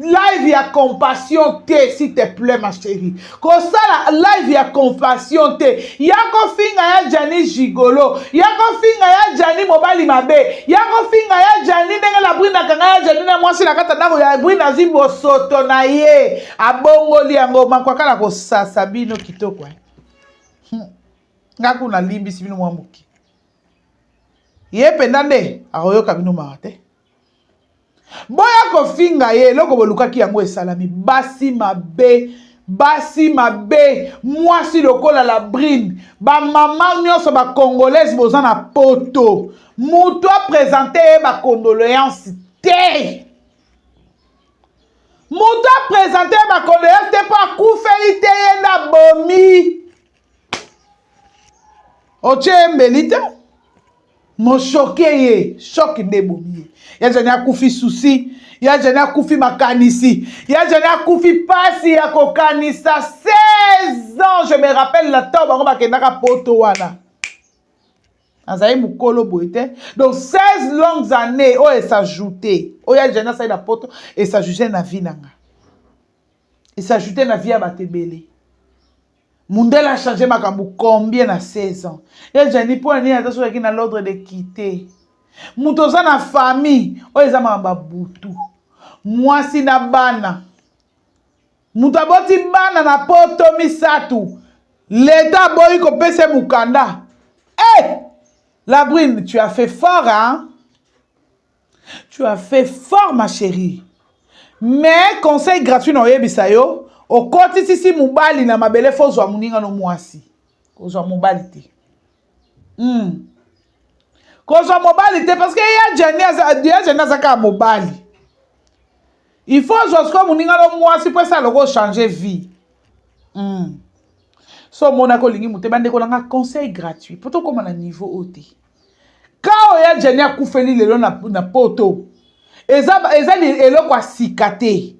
live ya compassion te s'il te plaît ma chérie kosala live ya compassion te ya kofinga ya Gianni gigolo ya kofinga ya Gianni mobali mabe ya kofinga ya Gianni ndenge la brune akanga ya Gianni na mwasi na kati ya ndako ya brune azwi bosoto na ye abongoli yango makwakala kosasa bino kitoko eh. Nga kuna nalimbisi bino mwa moke. Ye mpenza nde akoyoka bino mawa te. Boya kofinga ye, eloko bolukaki yango esalami. Basi mabe, basi mabe, mwasi lokola la brine. Ba mama nyonso ba congolaise boza na poto. Mutu a presente ye ba condoléances te. Mutu a presente ye ba condoléances te po akufeli te ye nde abomi. Otie ye mbeli te mochoke ye choc nde ebomi ye ya jani akufi souci ya jani akufi makanisi ya jani akufi pasi ya kokanisa 16 ans je me rappelle na ntango bango bakendaka poto wana azali mokolo boye te donc 16 longues années oyo esajoute oyo ya jani asali na poto esajoute na vie na nga esajoute na vie ya bato ebele Mundele a changer makambo combien na 16 ans? Ya Gianni mpo na nini ata soki na l'ordre de quitter? Moto oza na famille oyo eza makambo ya butu. Mwasi na bana. Moto aboti bana na poto misatu. L'État aboyi kopesa ye mokanda. Eh! Hey! La brune, tu as fait fort, hein? Tu as fait fort ma chérie. Mais conseil gratuit na oyebisa yo, okotisi si mobali na mabele fo ozwa moninga no mwasi. Kozwa mobali te. Mm. Kozwa mobali te parce que ya Gianni aza ya Gianni aza kaka mobali. Il faut ozwa sikoyo moninga no mwasi mpo esala loko changer vie. Mm. So omonaki olingi moto bandeko na nga conseil gratuit mpo tokóma na niveau oyo te. Ka oyo ya Jenny akufeli lelo na, na poto eza, eza eloko ya sika te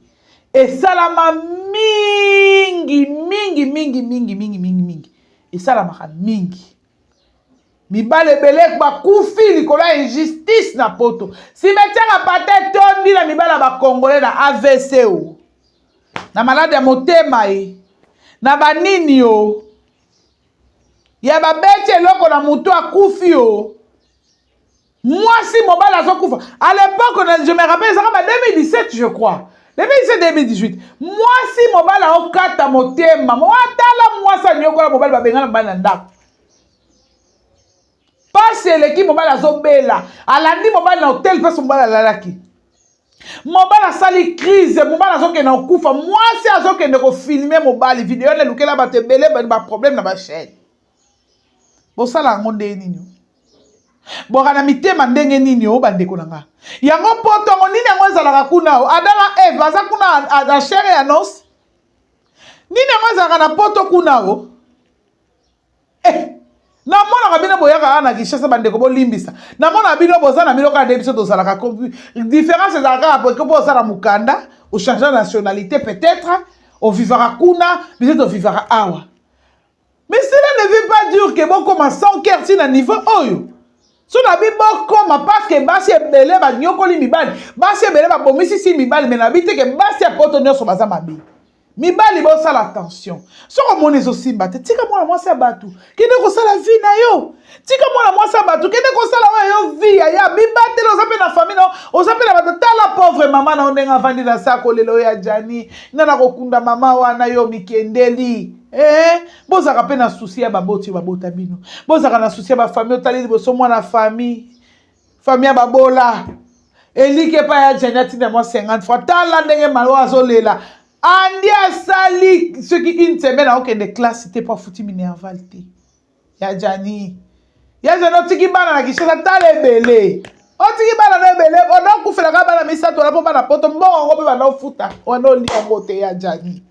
esalama mingi mingi mingi mingi mingi mingi mingi esalamaka mingi mibale ebele bakufi likolo ya injustice na poto cimetière ya pata etondi na mibale ya bacongolais na avc o na malade ya motema ye na banini o ya babeti eloko na mutu akufi o mwasi mobali azokufa à l'époque je me rappelle ezaka ba 2017 je crois 2017 2018 mwasi mobali aokata motema atala mwasi anyokola mobali babengana mobali na ndako pasi eleki mobali azobela alandi mobali na hotel mpasi mobali alalaki mobali asali crise mobali azokende kokufa mwasi azokende kofilme mobali video wana elukela bato ebele baproblème na bachaîne bosala yango ndenge nini? Boka na mitema ndenge nini o bandeko na nga. Yango poto yango nini yango ezalaka kuna o Adam na Eve baza kuna na chair et en os. Nini yango ezalaka na poto kuna o? Eh, namonaka bino boyaka awa na Kinshasa bandeko bolimbisa. Namonaka bino boza na bino kaka nde biso tozalaka différence ezalaka kaka po oza na mokanda, o changer nationalité peut-être, ovivaka kuna, biso tovivaka awa. Mais cela ne veut pas dire que bokoma sans cœur ti na niveau oyo. So na bi bokoma parce que basi ebele banyokoli mibali, basi ebele babomisi si mibali, mais na bi te que basi ya poto nyonso baza mabe. Mibali bosala attention. Soki omoni ezosimba te, tika mwana mwasi ya bato, kende kosala vie na yo. Tika mwana mwasi ya bato, kende kosala oyo yo vie ya ya mibatela. Oza mpe na famille na yo, oza mpe na bato. Tala pauvre mama na yo ndenge avandi na se akolela oyo ya Gianni, nga nakokunda mama wana yo mikendeli. Eh, bozalaka mpe na souci ya baboti oyo babota bino, bozalaka na souci ya bafamille. Otali liboso mwana famille, famille ya babola eliki epai ya Gianni atinda mwa 50 fois. Tala ndenge malo azolela. Andi asali soki une semaine akokende classe te mpo afuti minerval te ya Gianni. Ya Gianni otiki bana na Kinshasa, tala ebele otiki bana na ebele, ona okufelaka bana misato wana mpo bana poto mbongo yango mpe banda ofuta wana olia yango te ya Gianni.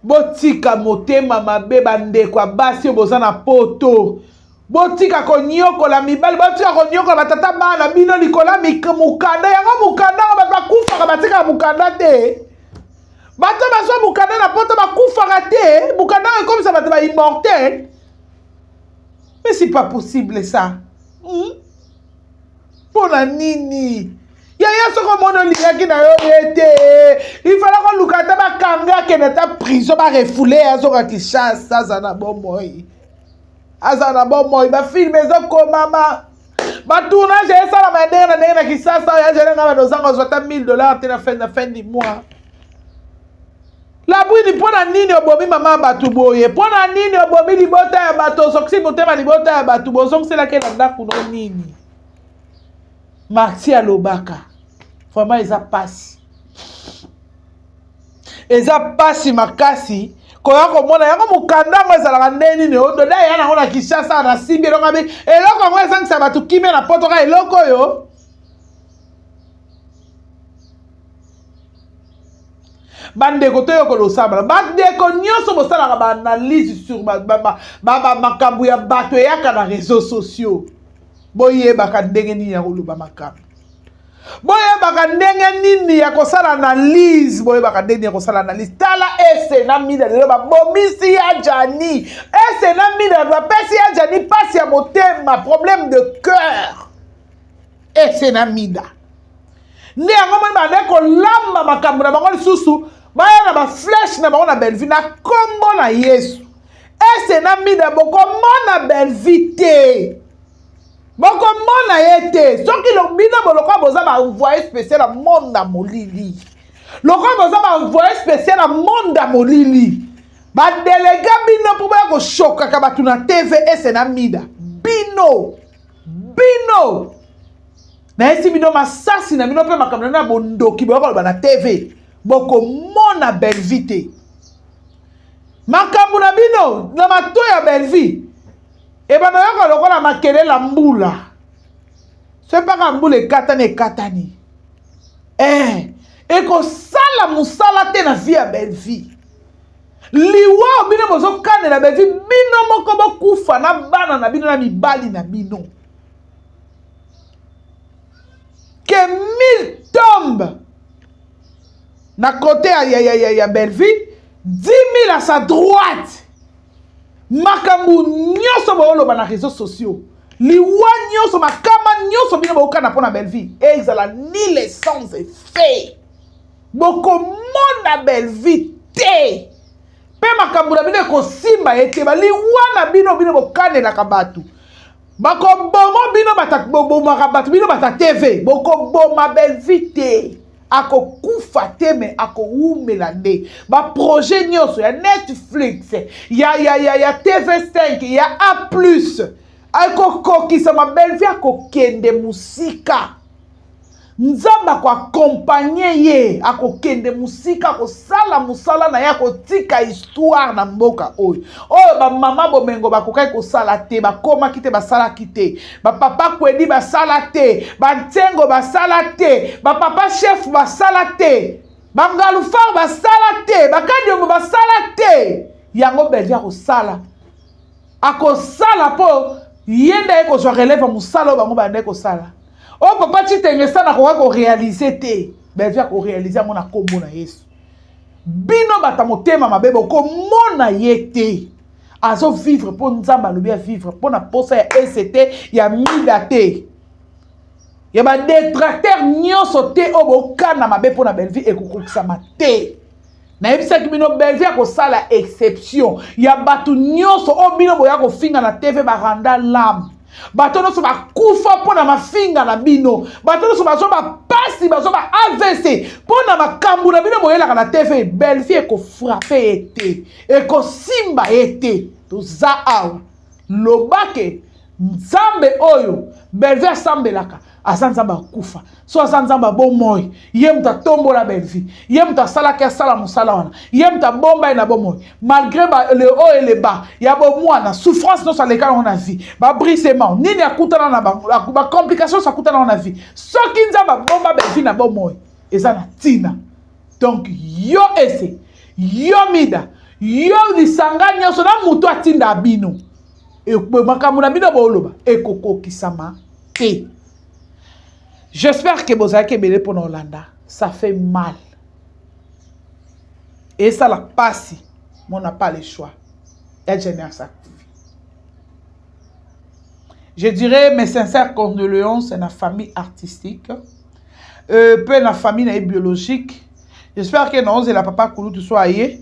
Botika motema mabe bandeko ya basi oyo boza na poto. Botika konyokola mibali, botika konyokola batata bana bino likolo ya mokanda. Yango mokanda yango bato bakufaka batikaka mokanda te. Bato bazwa mokanda na poto bakufaka te. Mokanda yango ekomisa bato ba immortel. Mais c'est pas possible ça. Mpo na nini? Yaya soki omoni olingaki na yo ye te, ifala koluka ata bakanga akende ata prison, barefoule ye azoka Kinshasa, aza na bomoi, aza na bomoi. Bafilme ezokomama, batournage esalama ya ndenge na ndenge na Kinshasa. Oyo azali nga bano ozanga ozwa ata 1000 dollars te na fin na fin du mois. Labwini, mpo na nini obomi mama ya bato boye? Mpo na nini obomi libota ya bato? Ozokisi motema libota ya bato, bozongiselaki na ndako no nini? Maxi alobaka vraiment eza pasi, eza pasi makasi koya komona yango. Mokanda yango ezalaka nde nini? Ododa eya nango na Kinshasa na simbi eloko abi eloko yango ezangisa bato kimia na poto ka eloko oyo. Bandeko toyokola osambala, bandeko nyonso bosalaka baanalyse sur makambo ya bato eyaka na réseaux sociaux, boyebaka ndenge nini ya koloba makambo, boyebaka ndenge nini ya kosala analyse, boyebaka ndenge nini ya kosala analyse. Tala ese na mida lelo babomisi ya Gianni, ese na mida bapesi ya Gianni mpasi ya motema, problème de cœur. Ese na mida nde yango moni bande kolamba makambo na bango lisusu, baya na bafleshe na bango na Bellevue na nkombo na Yesu. Ese na mida bokomona Bellevue te, bokomona ye te. Soki bino bolokola boza baenvoye spécial ya monde ya molili, lokola boza baenvoye spécial ya monde ya molili, badelega bino mpo boya koshokaka bato na TV. Ese na mida bino bino nayesi bino masasi na bino mpe makambo na bino ya bondoki boya koloba na TV, bokomona Bellevue te. Makambo na bino na mato ya Bellevue ebanda yoka lokola makelela mbula, soki mpaka mbula ekatani ekatani, eh, ekosala mosala te na vie ya Bellevue. Liwa bino bozokanela Bellevue, bino moko bokufa na bana na bino na mibali na bino. Que 1000 tombes na côté ya, ya, ya, ya, ya Bellevue, 10 000 à sa droite. Makambo nyonso boyoloba na réseaux sociaux, liwa nyonso, makama nyonso bino boyokana mpo na Bellevue, ezala nul et sans effet. Bokomona Bellevue te, mpe makambo na bino ekosimba ye te. Baliwa na bino, bino bokanelaka bato, bakoboma bino, bobomaka bato bino bata TV, bokoboma Bellevue te. Akokufa te, me akowumela nde. Baprojet nyonso ya Netflix, ya, ya, ya, ya TV5, ya A plus. Ekokokisama, Bellevue akokende mosika. Nzambe akoakompagne ye, akokende mosika, akosala mosala na ye, akotika histoire na mboka oyo. Oyo bamama bomengo bakokaki kosala te, bakomaki te, basalaki te. Bapapa Kwedi basala te, bantsengo basala te, bapapa chef basala te, bangalufar basala te, bakadiombo basala te. Yango Bellevue akosala. Akosala mpo ye nde aye kozwa relève ya mosala oyo bango bandaki kosala. Oyo papa Tshitenge sana akoka korealize te, Bellevue akorealize yango na nkombo na Yesu. Bino bato ya motema mabe bokomona ye te. Azo vivre mpo Nzambe alobi a vivre mpo na posa ya ese te, ya mida te, ya ba detracteur nyonso te oyo bokana mabe mpo na Bellevue ekokokisama te. Nayebisaki bino Bellevue akosala exception ya bato nyonso oyo bino boya kofinga na TV baranda lame. Bato nyonso bakufa mpo na mafinga na bino, bato nyonso bazwa bapasi, bazwa ba AVC mpo na makambo na bino boyelaka na TV. Bellevue ekofrape ye te, ekosimba ye te. Toza awa, lobake Nzambe oyo Bellevue asambelaka aza Nzambe akufa, so aza Nzambe ya bomoi. Ye moto atombola Bellevue, ye moto asalaki asala mosala wana, ye moto abomba ye na bomoi malgré ba, le haut et le bas ya bomwana, souffrance nyonso aleka yango na vie, babrisement nini akutana na bacomplication nyonso akutana yango na vie. Soki Nzambe abomba Bellevue na bomoi eza na ntina. Donc yo ese, yo mida, yo lisanga nyonso na moto atinda bino, makambo na bino booloba ekokokisama te. J'espère que bozalaki ebele mpona olanda. Ça fait mal, esala pasi, mais on n'a pas le choix. Ya Jenny akufi. Je dirais mes sincères condoléances à la famille artistique, mpe na famille na ye biologique. J'espère que naozela papa kulutu so aye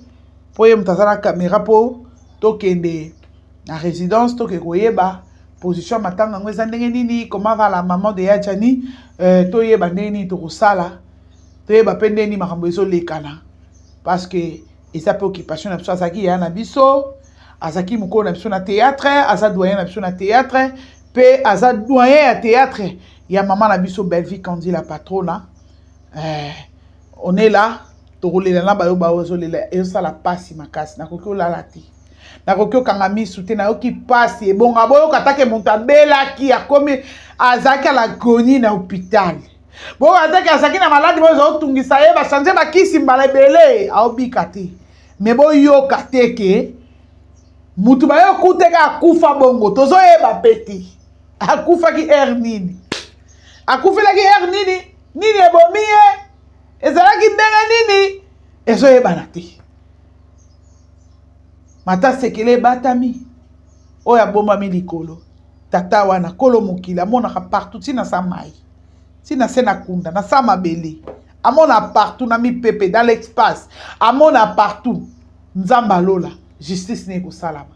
mpo ye moto aza na caméra mpo tokende na résidence, toke koyeba position matanga yango eza ndenge nini, comment va la maman de ya Jani, toyeba ndenge nini tokosala, toyeba mpe ndenge nini makambo ezolekana, parce que eza mpe occupation na biso. Azalaki yaya na biso, azalaki mokolo na biso na théâtre, aza doyen na biso na théâtre, mpe aza doyen ya théâtre ya mama na biso Bellevue Kandi la patrona. On est là, tokolela na bayo bazolela, ezosala pasi makasi. Nakoki olala te, nakoki okanga misu te, nayoki pasi. Ebonga boyoka take moto abelaki, akomi azalaki alagoni na hôpital, boyoka take azalaki na maladi oyo ezotungisa ye, bachange bakisi mbala ebele, aobika te. Me boyoka te ke mutu bayokuteka akufa bongo, tozoyeba mpe te akufaki heure nini, akufelaki heure nini, nini ebomi ye, ezalaki ndenge nini, ezoyebana te. Mata sekele ebatami oyo abombami likolo, tata wana kolo mokili amonaka partout, ntina sa mai, ntina se na kunda na sa mabele, amona partout na mipepe, dans l'espace, amona partout. Nzambe alola, justice ne ekosalama,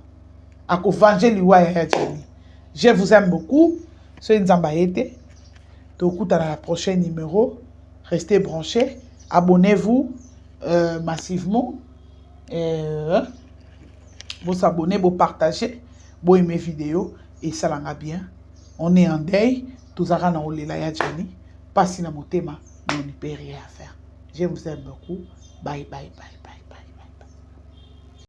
akovange liwa ya ya Jenny. Je vous aime beaucoup. Soki Nzambe aye te, tokutana na prochain numéro. Restez branchés, abonnez-vous massivement, bosabonner, bopartager, boaime vidéo, esalanga bien. On est en deuil, tozalaka na olela ya Jenny, mpasi na motema, mais on ne peut rien faire. Je vous aime beaucoup. Bye bye bye.